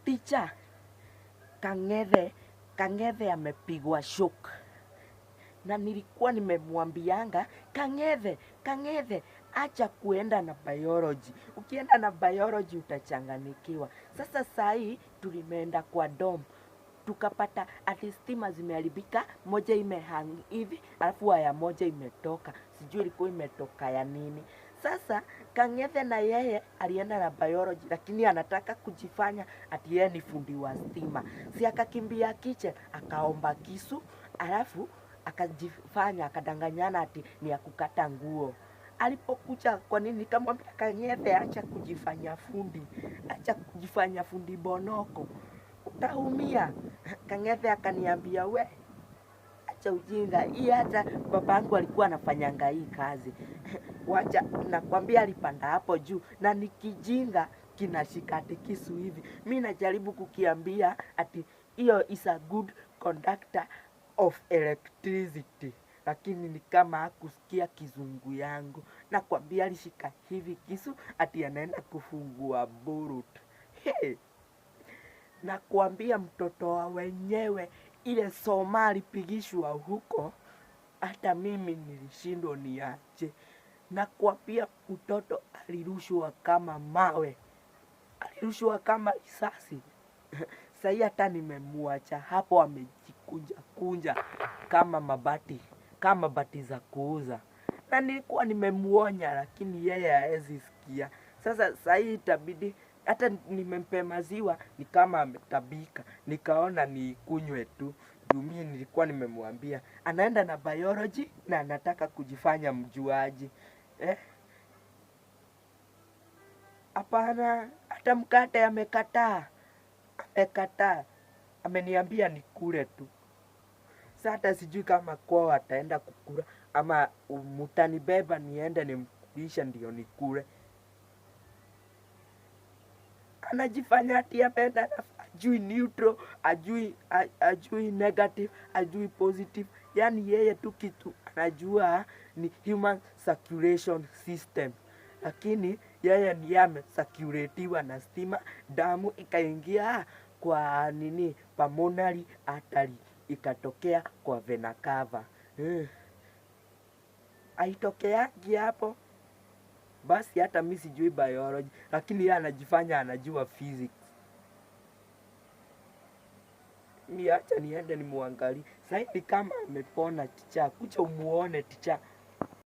Ticha, Kang'ethe amepigwa shock. Na nilikuwa nimemwambianga Kang'ethe, Kang'ethe, acha kuenda na biology. Ukienda na biology utachanganikiwa. Sasa saa hii tulimeenda kwa dom, tukapata ati stima zimeharibika, moja imehang hivi, alafu waya moja imetoka, sijui ilikuwa imetoka ya nini. Sasa Kang'ethe na yeye alienda na biology, lakini anataka kujifanya ati yeye ni fundi wa stima. Si akakimbia kitchen akaomba kisu, alafu akajifanya akadanganyana ati ni ya kukata nguo. Alipokuja, kwa nini nikamwambia Kang'ethe, acha kujifanya fundi, acha kujifanya fundi bonoko, utaumia. Kang'ethe akaniambia we, acha ujinga hii, hata babangu alikuwa anafanyanga hii kazi. Wacha nakwambia, alipanda hapo juu na ni kijinga kinashika ati kisu hivi. Mi najaribu kukiambia ati hiyo is a good conductor of electricity, lakini ni kama hakusikia kizungu yangu. Nakwambia alishika hivi kisu ati anaenda kufungua burut. Hey! Nakwambia mtoto wa wenyewe ile soma alipigishwa huko, hata mimi nilishindwa niache. Nakwambia mtoto alirushwa kama mawe, alirushwa kama risasi. Sahii hata nimemuacha hapo, amejikunja kunja kama mabati, kama bati za kuuza, na nilikuwa nimemuonya, lakini yeye haezi sikia. Sasa sahii itabidi hata nimempe maziwa ni kama ametabika, nikaona nikunywe tu juu mimi nilikuwa nimemwambia anaenda na biology na anataka kujifanya mjuaji eh? Hapana, hata mkate amekataa, amekataa, ameniambia nikule tu. Sasa hata sijui kama kwao ataenda kukula ama mtanibeba niende nimkulishe ndio nikule. Anajifanya ati ameenda ajui neutral, ajui ajui negative, ajui positive. Yani yeye tu kitu anajua ni human circulation system, lakini yeye ni amesirculatiwa na stima, damu ikaingia kwa nini pulmonary artery ikatokea kwa vena cava. Eh. Haitokeangi hapo. Basi hata mi sijui biology, lakini yeye anajifanya anajua physics. Mi acha niende nimuangalie. Sasa ni kama amepona ticha, kuja umuone ticha.